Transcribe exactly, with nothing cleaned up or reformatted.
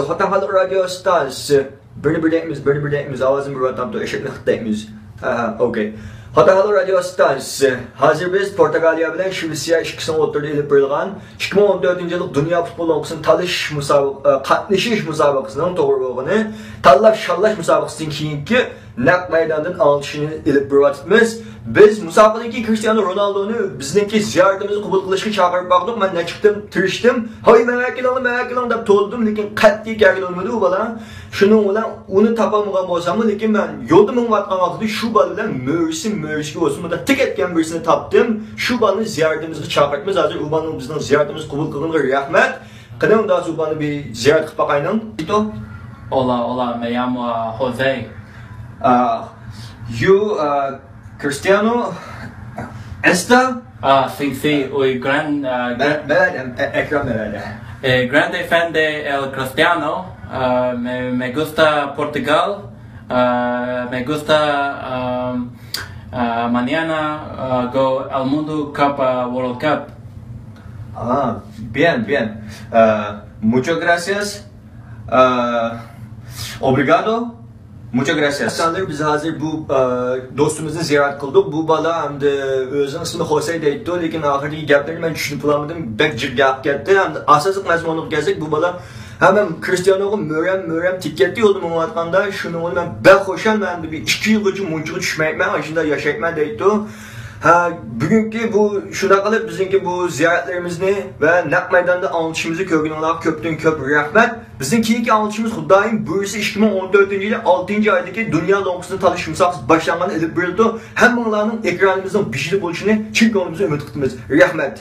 خوتەن خەلق رادىيو ئىستانسىسى. بىرنى بىر دەيمىز، بىرنى بىر دەيمىز، ئاۋازىم بىر ۋاتامدۇ، ئېشەكنى خىت دەيمىز. ئاھا، ئوكەي. خوتەن خەلق رادىيو ئىستانسىسى. ھازىر بىز پورتۇگالىيە بىلەن شىۋېتسىيە ئىككىسىنىڭ ئوتتۇرىدا ئېلىپ بېرىلغان ئىككى مىڭ ئون تۆتىنچى يىللىق دۇنيا پۇتبول لوڭقىسىنى تالىشىش مۇسابىقە، ئە، قاتنىشىش مۇسابىقىسىنىڭ توغرا بولغىنى، تاللاپ شاللاش مۇسابىقىسىدىن كېيىنكى نەق مەيداندىن ئاڭلىتىشنى ئېلىپ بېرىۋاتىمىز. بىز مۇسابىقىدىكى كرىستىيانو رونالدونى بىزنىڭكى زىيارىتىمىزنى قوبۇل قىلىشقا چاقىرىپ باقتۇق. مەن نەچچە قېتىم تىرىشتىم. ھاي، مەن ئەكېلىڭ، مەن ئەكېلىڭ دەپ توۋلىدىم، لېكىن قەتئىي كەلگىلى ئۇنىمىدى ئۇ بالا. شۇنىڭ بىلەن ئۇنى تاپالمىغان بولساممۇ، لېكىن مەن يولدا مېڭىۋاتقان ۋاقتىدا شۇ بالا بىلەن مۈرىسى مۈرىسىگە بولسۇن، مۇنداق تىك ئەتكەن بىرسىنى تاپتىم. شۇ بالىنى زىيارىتىمىزگە چاقىرتىمىز. ھازىر ئۇ بالىنىڭ بىزنىڭ زىيارىتىمىزنى قوبۇل قىلغىنىغا رەھمەت. قېنى ئۇندا ئۇ بالىنى بىر زىيارەت قىلىپ باقايلىڭ. Hola, hola, me llamo José. Uh, you, uh, Cristiano Esta? Ah, sí, sí, muy gran, ah, gra- Melania, Ekrem Melania. Eh, grande fan de el Cristiano. Ah, me, me gusta Portugal. Ah, me gusta, ah, ah, mañana, ah, go al Mundo Cup, ah, World Cup. Ah, bien, bien. Ah, muchas gracias. Ah, obrigado. Muchas gracias. ئىنسانلار، بىز ھازىر بۇ، ئا، دوستىمىزنى زىيارەت قىلدۇق. بۇ بالا ئەمدى ئۆزىنىڭ ئىسمى خوسەي دەيتتى، لېكىن ئاخىرىدىكى گەپلىرىنى مەن چۈشىنىپ بولالمىدىم. بەك جىق گەپ كەتتى. ئەمدى ئاساسلىق مەزمۇنغا كەلسەك، بۇ بالا ھەممەم كرىستىيانوغا مۆرەم، مۆرەم تىكەتتى يولدا مېڭىۋاتقاندا، شۇنىڭ بىلەن مەن بەك خۇشال، مەن ئەمدى بىر ئىككى يىلغىچە مۇنچىغا چۈشمەيمەن، ئاشۇنداق ياشايمەن دەيتتى. ھە، بۈگۈنكى بۇ شۇنداق قىلىپ بىزنىڭكى بۇ زىيارەتلىرىمىزنى ۋە نەق مەيداندا ئاڭلىتىشىمىزنى كۆرگىنىڭلارغا كۆپتىن كۆپ رەھمەت. بىزنىڭ كېيىنكى ئاڭلىتىشىمىز خۇدايىم بۇيرۇسا ئىككى مىڭ ئون تۆتىنچى يىلى ئالتىنچى ئايدىكى دۇنيا لوڭقىسىنى تالىشىش مۇسابىقىسى باشلانغاندا ئېلىپ بېرىلىدۇ. ھەممىڭلارنىڭ ئېكرانىمىزنىڭ بېشىدا بولۇشىنى چىن كۆڭلىمىزدىن ئۈمىد قىلىمىز. رەھمەت.